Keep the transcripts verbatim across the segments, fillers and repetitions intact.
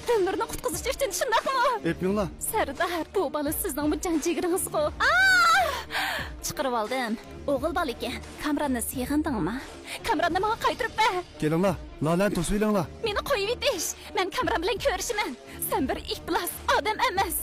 دىلنۇرنى قۇتقۇزۇش ئۈچۈن، شۇنداقمۇ؟ ئېپىڭلار. سەردار، بۇ بالا سىزنىڭمۇ جان جىگىرىڭىزغۇ. ئاھ! چىقىرىۋالدىم. ئوغۇل بالىكەن. كامراننى سېغىندىڭما؟ كامراننى ماڭا قايتۇرۇپ بەر. كېلىڭلار، لالەنى توسۇۋېلىڭلار. مېنى قويۇۋېتىش. مەن كامران بىلەن كۆرۈشىمەن. سەن بىر ئىپلاس ئادەم ئەمەس.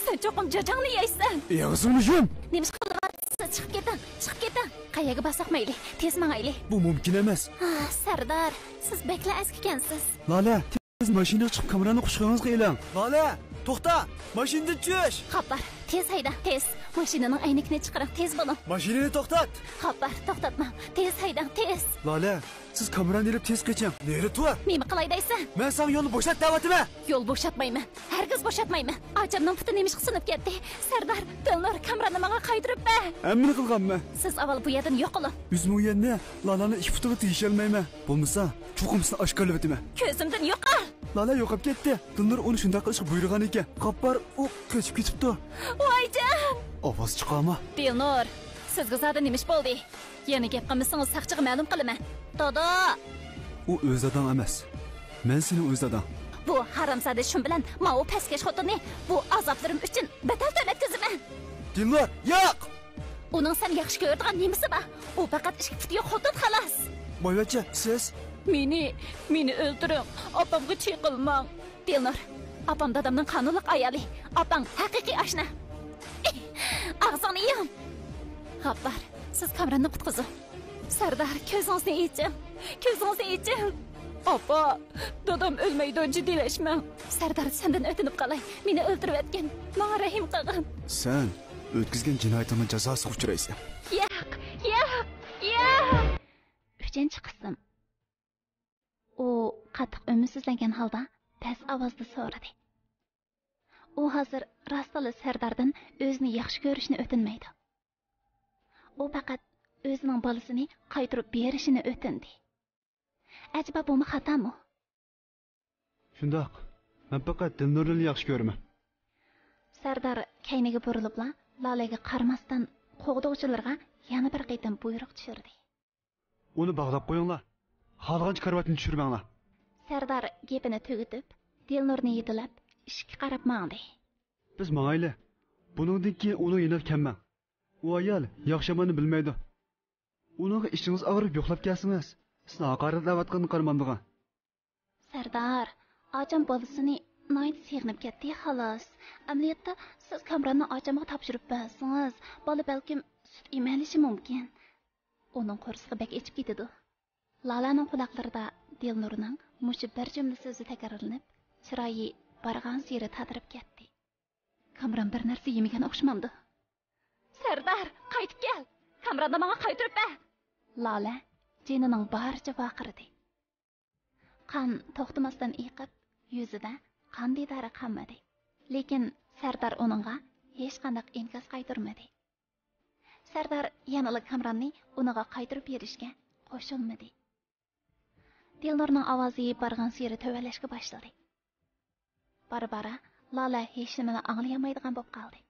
سەن چوقۇم جاجاڭنى يەيسەن. ئېغىزىڭنى يۇم! نېمىشقا قىلىۋاتىسىز؟ چىقىپ كېتىڭ، چىقىپ كېتىڭ. قەيەرگە بارساق مەيلى، تېز ماڭايلى. بۇ مۇمكىن ئەمەس. ئاھ، سەردار، سىز بەكلا ئەسكىكەنسىز. لالە، تېز ماشىنىغا چىقىپ كامراننى قۇچىقىڭىزغا ئېلىڭ. لالە، توختا! ماشىنىدىن چۈش! غاپپار، تېز ھەيدەڭ، تېز. ماشىنىنىڭ ئەينىكىنى چىقىرىڭ، تېز بولۇڭ. ماشىنىنى توختات! غاپپار، توختاتماڭ. تېز ھەيدەڭ، تېز. لالە، سىز كامراننى ئېلىپ تېز قېچىڭ. نېرى تۇر! نېمە قىلاي دەيسەن؟ مەن ساڭا يولنى بوشات دەۋاتىمەن! يول بوشاتمايمەن. ھەرگىز بوشاتمايمەن. ئاچامنىڭ پۇتى نېمىشقا سۇنۇپ كەتتى؟ سەردار، دىلنۇر، كامراننى ماڭا قايتۇرۇپ بەر. ھەممىنى قىلغانمەن. سىز ئاۋۋال بۇ يەردىن يوقىلىڭ. يۈز مىڭ يۈەننى لالانىڭ ئىككى پۇتىغا تېگىشەلمەيمەن. بولمىسا، چوقۇم سېنى ئاشكارىلىۋېتىمەن. كۆزۈمدىن يوقال! لالا يوقاپ كەتتى. دىلنۇر ئۇنى شۇنداق قىلىشقا بۇيرۇغان ئىكەن. غاپپار، ئۇ قېچىپ كېتىپتۇ. ۋايجان! ئاۋاز چىقارما. دىلنۇر، سىزگە زادى نېمە ئىش بولدى؟ يەنە گەپ قىلمىسىڭىز ساقچىغا مەلۇم قىلىمەن. دادا! ئۇ ئۆز داداڭ ئەمەس. مەن سېنىڭ ئۆز داداڭ. بۇ ھارامزادە شۇم بىلەن ماۋۇ پەسكەش خوتۇننى بۇ ئازابلىرىم ئۈچۈن بەدەل تۆلەتكۈزىمەن. دىلنۇر، ياق! ئۇنىڭ سەن ياخشى كۆرىدىغان نېمىسى بار؟ ئۇ پەقەت ئىككى پۇتى يوق خوتۇن، خالاس. بايۋەچچە، سىز؟ مېنى، مېنى ئۆلتۈرۈڭ، ئاپامغا چېقىلماڭ. دىلنۇر، ئاپام دادامنىڭ قانۇنلۇق ئايالى، ئاپاڭ ھەقىقىي ئاشنا. ئاغزىڭنى يۇم! غاپپار، سىز كامراننى قۇتقۇزۇڭ. سەردار، كۆزىڭىزنى ئېچىڭ! كۆزىڭىزنى ئېچىڭ! ئاپا، دادام ئۆلمەيدۇ، جىددىيلەشمەڭ. سەردار، سەندىن ئۆتۈنۈپ قالاي، مېنى ئۆلتۈرۈۋەتكىن، ماڭا رەھىم قىلغىن. سەن ئۆتكۈزگەن جىنايىتىڭنىڭ جازاسىغا ئۇچرايسەن. ياق، ياق، ياق! ئۈچىنچى قىسىم. ئۇ قاتتىق ئۈمىدسىزلەنگەن ھالدا پەس ئاۋازدا سورىدى. ئۇ ھازىر راستلا سەرداردىن ئۆزىنى ياخشى كۆرۈشنى ئۆتۈنمەيدۇ. ئۇ پەقەت ئۆزىنىڭ بالىسىنى قايتۇرۇپ بېرىشىنى ئۆتۈندى. ئەجەبا بۇمۇ خاتامۇ؟ شۇنداق. مەن پەقەت دىلنۇرنىلا ياخشى كۆرىمەن. سەردار كەينىگە بۇرۇلۇپلا لالەگە قارىماستىن قوغدىغۇچىلىرىغا يەنە بىر قېتىم بۇيرۇق چۈشۈردى. ئۇنى باغلاپ قويۇڭلار. خالىغانچە كارىۋاتتىن چۈشۈرمەڭلار. سەردار گېپىنى تۈگىتىپ، دىلنۇرنى يېتىلەپ، ئىشىككە قاراپ ماڭدى. بىز ماڭايلى. بۇنىڭدىن كېيىن ئۇنىڭ يېنىغا كەلمەڭ. ئۇ ئايال ياخشى-ياماننى بىلمەيدۇ. ئۇنىڭغا ئىچىڭىز ئاغرىپ يوقلاپ كەلسىڭىز، سىزنى ھاقارەتلەۋاتقىنىغا قارىمامدىغان. سەردار، ئاچام بالىسىنى ناھايىتى سېغىنىپ كەتتى، خالاس. ئەمەلىيەتتە، سىز كامراننى ئاچامغا تاپشۇرۇپ بەرسىڭىز، بالا بەلكىم سۈت ئېمەلىشى مۇمكىن. ئۇنىڭ قورسىقى بەك ئېچىپ كېتىدۇ. لالەنىڭ قۇلاقلىرىدا دىلنۇرنىڭ مۇشۇ بىر جۈملە سۆزى تەكرارلىنىپ، چىرايى بارغانسېرى تاتىرىپ كەتتى. كامران بىر نەرسە يېمىگەن ئوخشىمامدۇ؟ سەردار، قايتىپ كەل! كامراننى ماڭا قايتۇرۇپ بەر! لالە جېنىنىڭ بارىچە ۋارقىرىدى. قان توختىماستىن ئېقىپ، يۈزىدە قان دىدارى قالمىدى. لېكىن سەردار ئۇنىڭغا ھېچقانداق ئىنكاس قايتۇرمىدى. سەردار يەنىلا كامراننى ئۇنىڭغا قايتۇرۇپ بېرىشكە قوشۇلمىدى. دىلنۇرنىڭ ئاۋازى بارغانسېرى تۆۋەنلەشكە باشلىدى. بارا-بارا لالە ھېچنېمىنى ئاڭلىيالمايدىغان بولۇپ قالدى.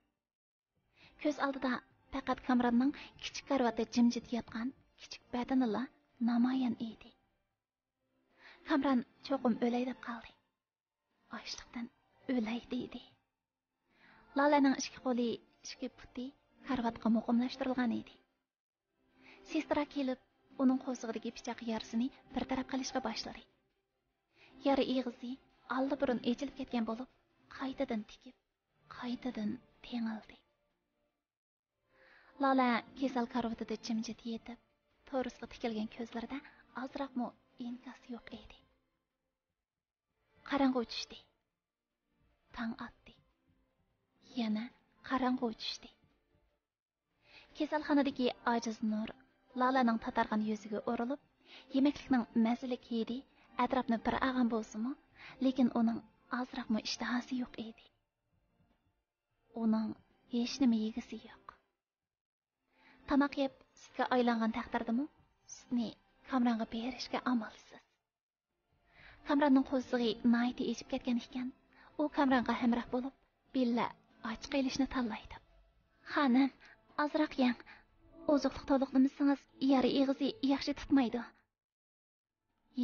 كۆز ئالدىدا پەقەت كامراننىڭ كىچىك كارىۋاتتا جىمجىت ياتقان كىچىك بەدىنىلا نامايان ئىدى. كامران چوقۇم ئۆلەي دەپ قالدى. ئاچلىقتىن ئۆلەي دېدى. لالەنىڭ ئىككى قولى، ئىككى پۇتى كارىۋاتقا مۇقىملاشتۇرۇلغان ئىدى. سېسترا كېلىپ، ئۇنىڭ قورسىقىدىكى پىچاق يارىسىنى بىر تەرەپ قىلىشقا باشلىدى. يارا ئېغىزى ئاللىبۇرۇن ئېچىلىپ كەتكەن بولۇپ، قايتىدىن تىكىپ، قايتىدىن تېڭىلدى. لالە كېسەل كارىۋىتىدا جىمجىت يېتىپ، تورۇسقا تىكىلگەن كۆزلىرىدە ئازراقمۇ ئىنكاس يوق ئىدى. قاراڭغۇ چۈشتى. تاڭ ئاتتى. يەنە قاراڭغۇ چۈشتى. كېسەلخانىدىكى ئاجىز نۇر لالەنىڭ تاتارغان يۈزىگە ئۇرۇلۇپ، يېمەكلىكنىڭ مەززىلىك ھىدى ئەتراپنى بىر ئالغان بولسىمۇ، لېكىن ئۇنىڭ ئازراقمۇ ئىشتىھاسى يوق ئىدى. ئۇنىڭ ھېچنېمە يېگۈسى يوق. تاماق يەپ سۈتكە ئايلانغان تەقدىردىمۇ سۈتنى كامرانغا بېرىشكە ئامالسىز. كامراننىڭ قورسىقى ناھايىتى ئېچىپ كەتكەن ئىكەن. ئۇ كامرانغا ھەمراھ بولۇپ، بىللە ئاچ قېلىشنى تاللايدۇ. خانىم، ئازراق يەڭ. ئوزۇقلۇق تولۇقلىمىسىڭىز، يارا ئېغىزى ياخشى تۇتمايدۇ.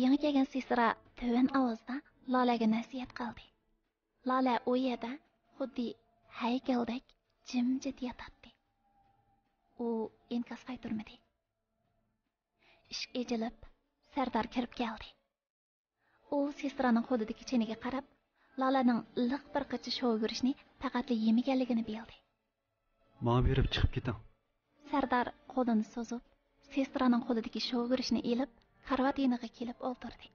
يېڭى كەلگەن سېسترا تۆۋەن ئاۋازدا لالەگە نەسىھەت قىلدى. لالە ئۇ يەردە خۇددى ھەيكەلدەك جىمجىت ياتاتتى. ئۇ ئىنكاس قايتۇرمىدى. ئىشىك ئېچىلىپ، سەردار كىرىپ كەلدى. ئۇ سېسترانىڭ قولىدىكى چىنىگە قاراپ، لالەنىڭ لىق بىر قاچا شوۋىگۈرۈچنى پەقەتلا يېمىگەنلىكىنى بىلدى. ماڭا بېرىپ چىقىپ كېتىڭ. سەردار قولىنى سوزۇپ، سېسترانىڭ قولىدىكى شوۋىگۈرۈچنى ئېلىپ، كارىۋات يېنىغا كېلىپ ئولتۇردى.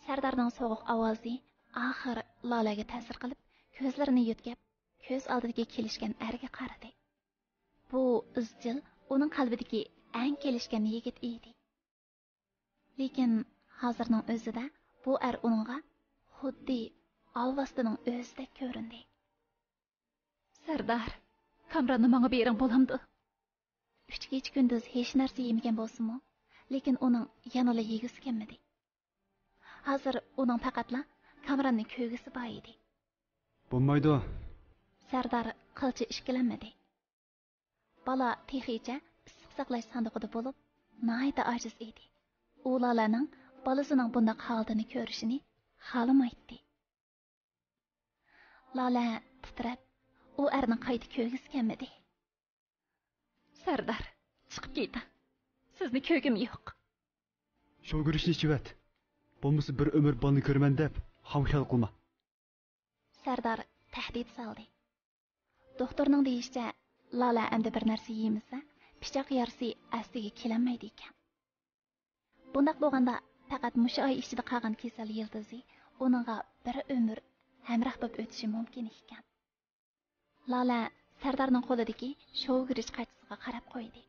سەردارنىڭ سوغۇق ئاۋازى ئاخىر لالەگە تەسىر قىلىپ، كۆزلىرىنى يۆتكەپ، كۆز ئالدىدىكى كېلىشكەن ئەرگە قارىدى. بۇ ئىزچىل ئۇنىڭ قەلبىدىكى ئەڭ كېلىشكەن يىگىت ئىدى. لېكىن ھازىرنىڭ ئۆزىدە بۇ ئەر ئۇنىڭغا خۇددى ئالۋاستىنىڭ ئۆزىدەك كۆرۈندى. سەردار، كامراننى ماڭا بېرىڭ بولامدۇ؟ ئۈچ كېچە كۈندۈز ھېچ نەرسە يېمىگەن بولسىمۇ، لېكىن ئۇنىڭ يەنىلا يېگۈسى كەلمىدى. ھازىر ئۇنىڭ پەقەتلا كامراننى كۆرگۈسى بار ئىدى. بولمايدۇ. سەردار قىلچە ئىككىلەنمىدى. بالا تېخىچە ئىسسىق ساقلاش ساندۇقىدا بولۇپ، ناھايىتى ئاجىز ئىدى. ئۇ لالەنىڭ بالىسىنىڭ بۇنداق ھالىتىنى كۆرۈشىنى خالىمايتتى. لالە تىترەپ، ئۇ ئەرنى قايتا كۆرگۈسى كەلمىدى. سەردار، چىقىپ كېتىڭ. سىزنى كۆرگۈم يوق. شوۋىگۈرۈچنى ئىچىۋەت. بولمىسا بىر ئۆمۈر بالىنى كۆرىمەن دەپ خام خىيال قىلما. سەردار تەھدىت سالدى. دوختۇرنىڭ دېيىشىچە، لالە ئەمدى بىر نەرسە يېمىسە، پىچاق يارىسى ئەسلىگە كېلەلمەيدىكەن. بۇنداق بولغاندا، پەقەت مۇشۇ ئاي ئىچىدە قالغان كېسەل يىلتىزى ئۇنىڭغا بىر ئۆمۈر ھەمراھ بولۇپ ئۆتۈشى مۇمكىن ئىكەن. لالە سەردارنىڭ قولىدىكى شوۋىگۈرۈچ قاچىسىغا قاراپ قويدى.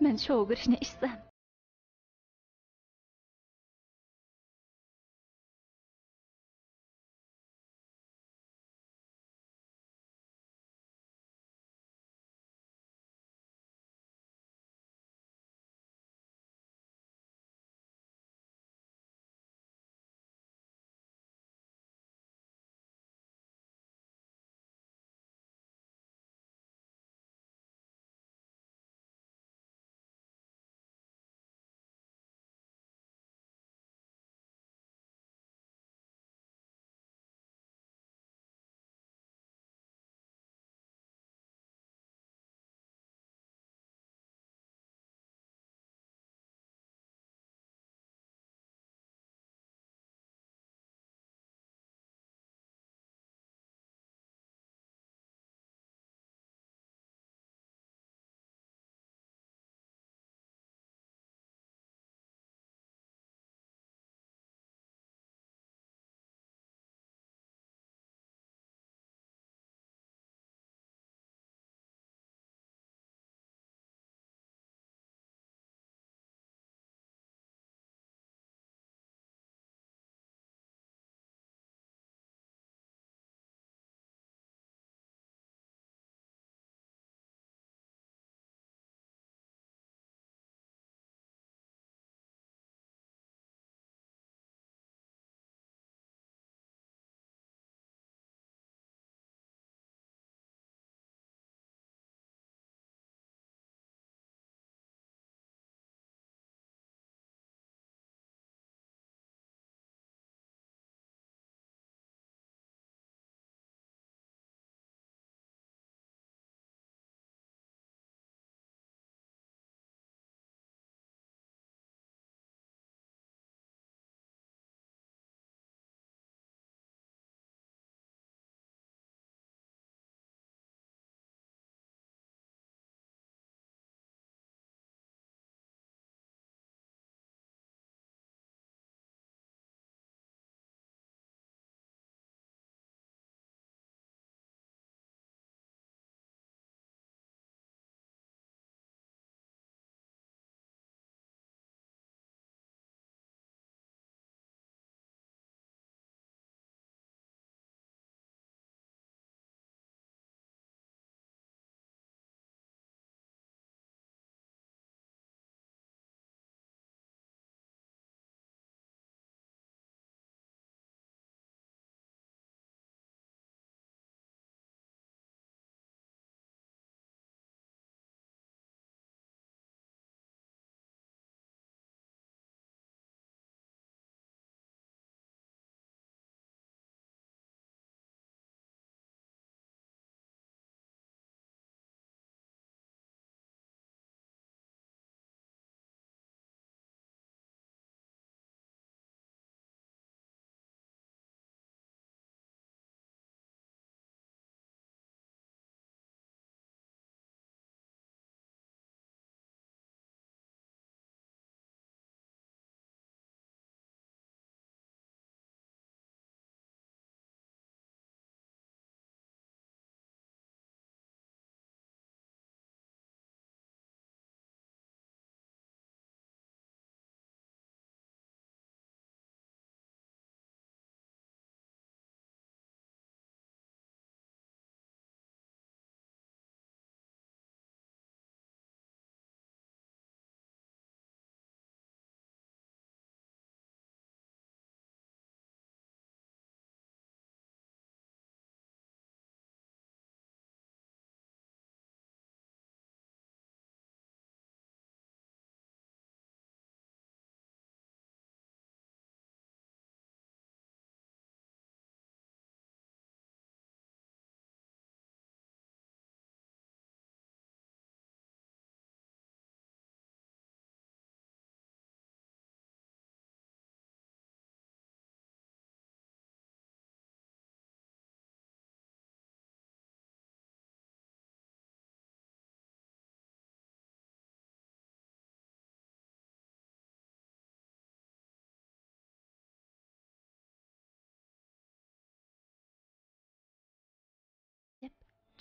مەن شوۋىگۈرۈچنى ئىچسەم،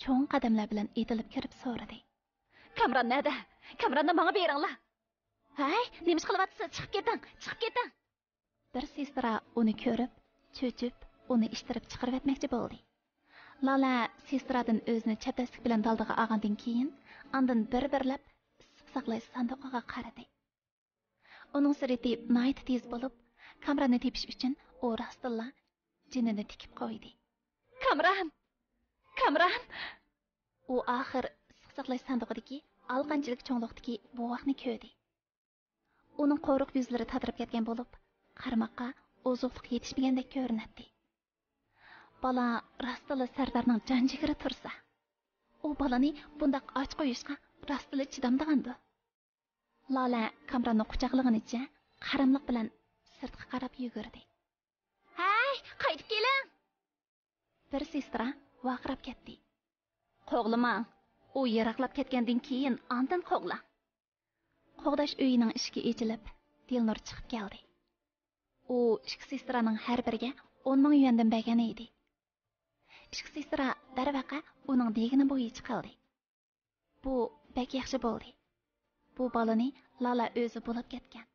چوڭ قەدەملەر بىلەن ئېتىلىپ كىرىپ سورىدى. كامران نەدە؟ كامراننى ماڭا بېرىڭلار! ھەي، نېمە ئىش قىلىۋاتىسىز؟ چىقىپ كېتىڭ، چىقىپ كېتىڭ! بىر سېسترا ئۇنى كۆرۈپ، چۆچۈپ، ئۇنى ئىتتىرىپ چىقىرىۋەتمەكچى بولدى. لالە سېسترادىن ئۆزىنى چەبدەسلىك بىلەن دالدىغا ئالغاندىن كېيىن، ئاندىن بىر-بىرلەپ ئىسسىق ساقلاش ساندۇقىغا قارىدى. ئۇنىڭ سۈرئىتى ناھايىتى تېز بولۇپ، كامراننى تېپىش ئۈچۈن ئۇ راستتىنلا جېنىنى تىكىپ قويدى. كامران! كامران! ئۇ ئاخىر ئىسسىق ساقلاش ساندۇقىدىكى ئالىقانچىلىك چوڭلۇقتىكى بوۋاقنى كۆردى. ئۇنىڭ قورۇق يۈزلىرى تاتىرىپ كەتكەن بولۇپ، قارىماققا ئوزۇقلۇق يېتىشمىگەندەك كۆرۈنەتتى. بالا راستلا سەردارنىڭ جان جىگىرى تۇرسا. ئۇ بالىنى بۇنداق ئاچ قويۇشقا راستلا چىدامدىغاندۇ؟ لالە كامراننى قۇچاقلىغىنىچە قاراملىق بىلەن سىرتقا قاراپ يۈگۈردى. ھەي، قايتىپ كېلىڭ! بىر سېسترا ۋارقىراپ كەتتى. قوغلىماڭ، ئۇ يىراقلاپ كەتكەندىن كېيىن ئاندىن قوغلاڭ. قوغداش ئۆيىنىڭ ئىشىكى ئېچىلىپ، دىلنۇر چىقىپ كەلدى. ئۇ ئىككى سېسترانىڭ ھەر بىرىگە ئون مىڭ يۈەندىن بەرگەن ئىدى. ئىككى سېسترا دەرۋەقە ئۇنىڭ دېگىنى بويىچە قىلدى. بۇ بەك ياخشى بولدى. بۇ بالىنى لالە ئۆزى بولاپ كەتكەن.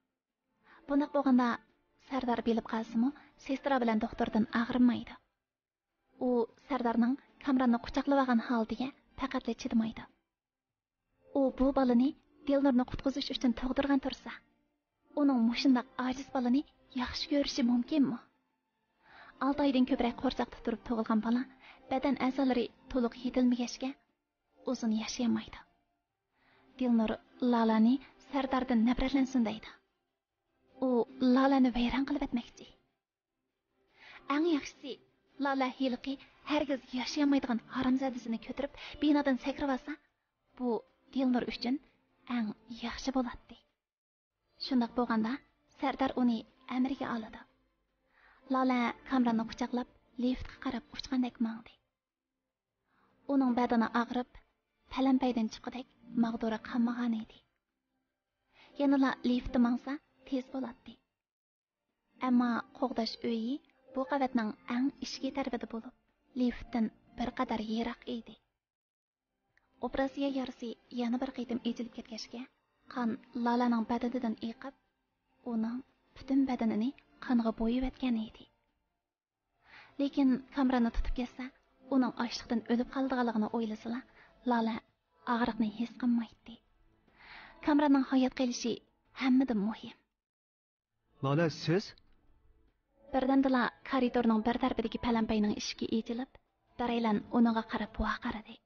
بۇنداق بولغاندا، سەردار بىلىپ قالسىمۇ، سېسترا بىلەن دوختۇردىن ئاغرىنمايدۇ. ئۇ سەردارنىڭ كامراننى قۇچاقلىۋالغان ھالىتىگە پەقەتلا چىدىمايدۇ. ئۇ بۇ بالىنى دىلنۇرنى قۇتقۇزۇش ئۈچۈن تۇغدۇرغان تۇرسا، ئۇنىڭ مۇشۇنداق ئاجىز بالىنى ياخشى كۆرۈشى مۇمكىنمۇ؟ ئالتە ئايدىن كۆپرەك قورساقتا تۇرۇپ تۇغۇلغان بالا بەدەن ئەزالىرى تولۇق يېتىلمىگەچكە، ئۇزۇن ياشىيالمايدۇ. دىلنۇر لالانى سەرداردىن نەپرەتلەنسۇن دەيدۇ. ئۇ لالانى ۋەيران قىلىۋەتمەكچى. ئەڭ ياخشىسى، لالە ھېلىقى ھەرگىز ياشىيالمايدىغان ھارامزادىسىنى كۆتۈرۈپ بىنادىن سەكرىۋالسا، بۇ دىلنۇر ئۈچۈن ئەڭ ياخشى بولاتتى. شۇنداق بولغاندا، سەردار ئۇنى ئەمرىگە ئالىدۇ. لالە كامراننى قۇچاقلاپ، لىفتقا قاراپ ئۇچقاندەك ماڭدى. ئۇنىڭ بەدىنى ئاغرىپ، پەلەمپەيدىن چىققۇدەك ماغدۇرى قالمىغانىدى. يەنىلا لىفتتا ماڭسا تېز بولاتتى. ئەمما قوغداش ئۆيى بۇ قەۋەتنىڭ ئەڭ ئىچكى تەرىپىدە بولۇپ، لىفتتىن بىر قەدەر يىراق ئىدى. ئوپېراتسىيە يارىسى يەنە بىر قېتىم ئېچىلىپ كەتكەچكە، قان لالەنىڭ بەدىنىدىن ئېقىپ، ئۇنىڭ پۈتۈن بەدىنىنى قانغا بويىۋەتكەن ئىدى. لېكىن كامراننى تۇتۇپ كەتسە، ئۇنىڭ ئاچلىقتىن ئۆلۈپ قالىدىغانلىقىنى ئويلىسىلا، لالە ئاغرىقنى ھېس قىلمايتتى. كامراننىڭ ھايات قېلىشى ھەممىدىن مۇھىم. لالە، سىز؟ بىردەمدىلا كارىدورنىڭ بىر تەرىپىدىكى پەلەمپەينىڭ ئىشىكى ئېچىلىپ، بىرەيلەن ئۇنىڭغا قاراپ ۋارقىرىدى.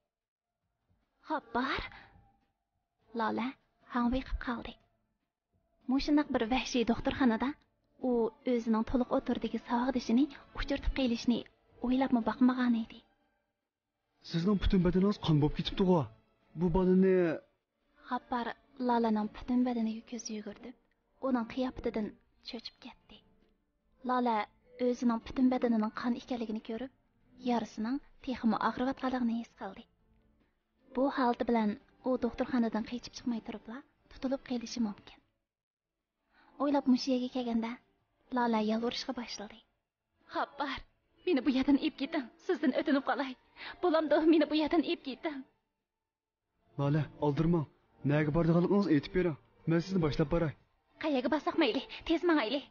خاپار! لالە ھاڭۋېقىپ قالدى. مۇشۇنداق بىر ۋەھشىي دوختۇرخانىدا ئۇ ئۆزىنىڭ تولۇق ئوتتۇرىدىكى ساۋاقدىشىنى ئۇچرىتىپ قېلىشنى ئويلاپمۇ باقمىغانىدى. سىزنىڭ پۈتۈن بەدىنىڭىز قان بولۇپ كېتىپتىغۇ. بۇ بالىنى. خاپار لالەنىڭ پۈتۈن بەدىنىگە كۆز يۈگۈرتۈپ، ئۇنىڭ قىياپىتىدىن چۆچۈپ كەتتى. لالە ئۆزىنىڭ پۈتۈن بەدىنىنىڭ قان ئىكەنلىكىنى كۆرۈپ، يارىسىنىڭ تېخىمۇ ئاغرىۋاتقانلىقىنى ھېس قىلدى. بۇ ھالىتى بىلەن ئۇ دوختۇرخانىدىن قېچىپ چىقماي تۇرۇپلا تۇتۇلۇپ قېلىشى مۇمكىن. ئويلاپ مۇشۇ يەرگە كەلگەندە، لالە يالۋۇرۇشقا باشلىدى. خاپار، مېنى بۇ يەردىن ئېلىپ كېتىڭ، سىزدىن ئۆتۈنۈپ قالاي. بولامدۇ، مېنى بۇ يەردىن ئېلىپ كېتىڭ. لالە، ئالدىرىماڭ. نەگە بارىدىغانلىقىڭىزنى ئېيتىپ بېرىڭ. مەن سىزنى باشلاپ باراي. قەيەرگە بارساق مەيلى، تېز ماڭايلى.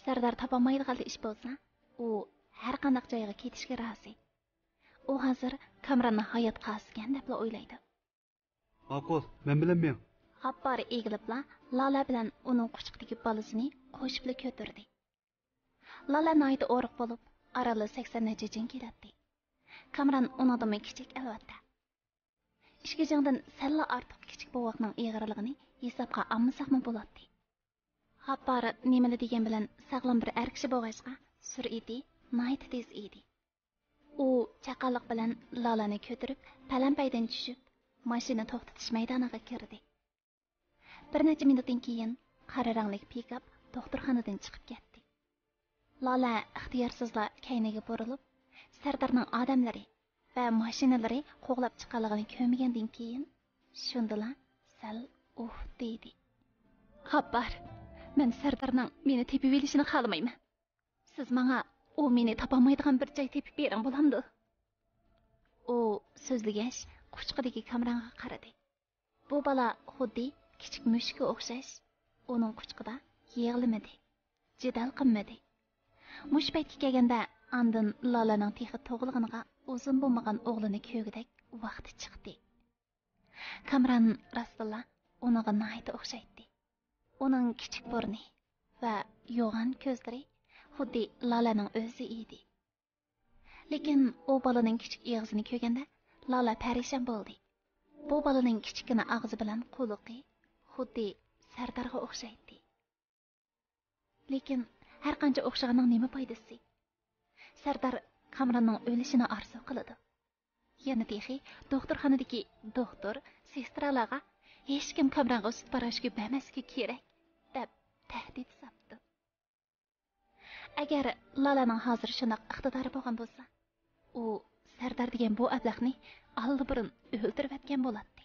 سەردار تاپالمايدىغانلا ئىش بولسا، ئۇ ھەر قانداق جايغا كېتىشكە رازى. ئۇ ھازىر كامراننى ھايات قالسىكەن دەپلا ئويلايدۇ. ماقۇل، مەن بىلەن مېڭ. غاپپار ئېگىلىپلا لالە بىلەن ئۇنىڭ قۇچىقىدىكى بالىسىنى قوشۇپلا كۆتۈردى. لالە ناھايىتى ئورۇق بولۇپ، ئارانلا سەكسەن نەچچە جىڭ كېلەتتى. كامران ئۇنىڭدىنمۇ كىچىك، ئەلۋەتتە. ئىككى جىڭدىن سەللا ئارتۇق كىچىك بوۋاقنىڭ ئېغىرلىقىنى ھېسابقا ئالمىساقمۇ بولاتتى. غاپپار نېمىلا دېگەن بىلەن ساغلام بىر ئەر كىشى بولغاچقا، سۈرئىتى ناھايىتى تېز ئىدى. ئۇ چاققانلىق بىلەن لالانى كۆتۈرۈپ، پەلەمپەيدىن چۈشۈپ، ماشىنا توختىتىش مەيدانىغا كىردى. بىر نەچچە مىنۇتتىن كېيىن قارا رەڭلىك پىكاپ دوختۇرخانىدىن چىقىپ كەتتى. لالە ئىختىيارسىزلا كەينىگە بۇرۇلۇپ، سەردارنىڭ ئادەملىرى ۋە ماشىنىلىرى قوغلاپ چىققانلىقىنى كۆرمىگەندىن كېيىن، شۇندىلا سەل ئۇھ دېدى. غاپپار، مەن سەردارنىڭ مېنى تېپىۋېلىشىنى خالىمايمەن. سىز ماڭا ئۇ مېنى تاپالمايدىغان بىر جاي تېپىپ بېرىڭ، بولامدۇ؟ ئۇ سۆزلىگەچ، قۇچىقىدىكى كامرانغا قارىدى. بۇ بالا خۇددى كىچىك مۈشۈككە ئوخشاش، ئۇنىڭ قۇچىقىدا يىغلىمىدى، جېدەل قىلمىدى. مۇشۇ پەيتكە كەلگەندە ئاندىن لالەنىڭ تېخى تۇغۇلغىنىغا ئۇزۇن بولمىغان ئوغلىنى كۆرگۈدەك ۋاقتى چىقتى. كامران راستتىنلا ئۇنىڭغا ناھايىتى ئوخشايتتى. ئۇنىڭ كىچىك بۇرنى ۋە يوغان كۆزلىرى خۇددى لالەنىڭ ئۆزى ئىدى. لېكىن ئۇ بالىنىڭ كىچىك ئېغىزىنى كۆرگەندە، لالە پەرىشان بولدى. بۇ بالىنىڭ كىچىككىنە ئاغزى بىلەن قۇلىقى خۇددى سەردارغا ئوخشايتتى. لېكىن ھەرقانچە ئوخشىغاننىڭ نېمە پايدىسى؟ سەردار كامراننىڭ ئۆلۈشىنى ئارزۇ قىلىدۇ. يەنە تېخى دوختۇرخانىدىكى دوختۇر، سېسترالارغا «ھېچكىم كامرانغا سۈت پاراشوكى بەرمەسلىكى كېرەك» دەپ تەھدىت ساپتۇ. ئەگەر لالەنىڭ ھازىر شۇنداق ئىقتىدارى بولغان بولسا، ئۇ سەردار دېگەن بۇ ئەبلەخنى ئاللىبۇرۇن ئۆلتۈرۈۋەتكەن بولاتتى.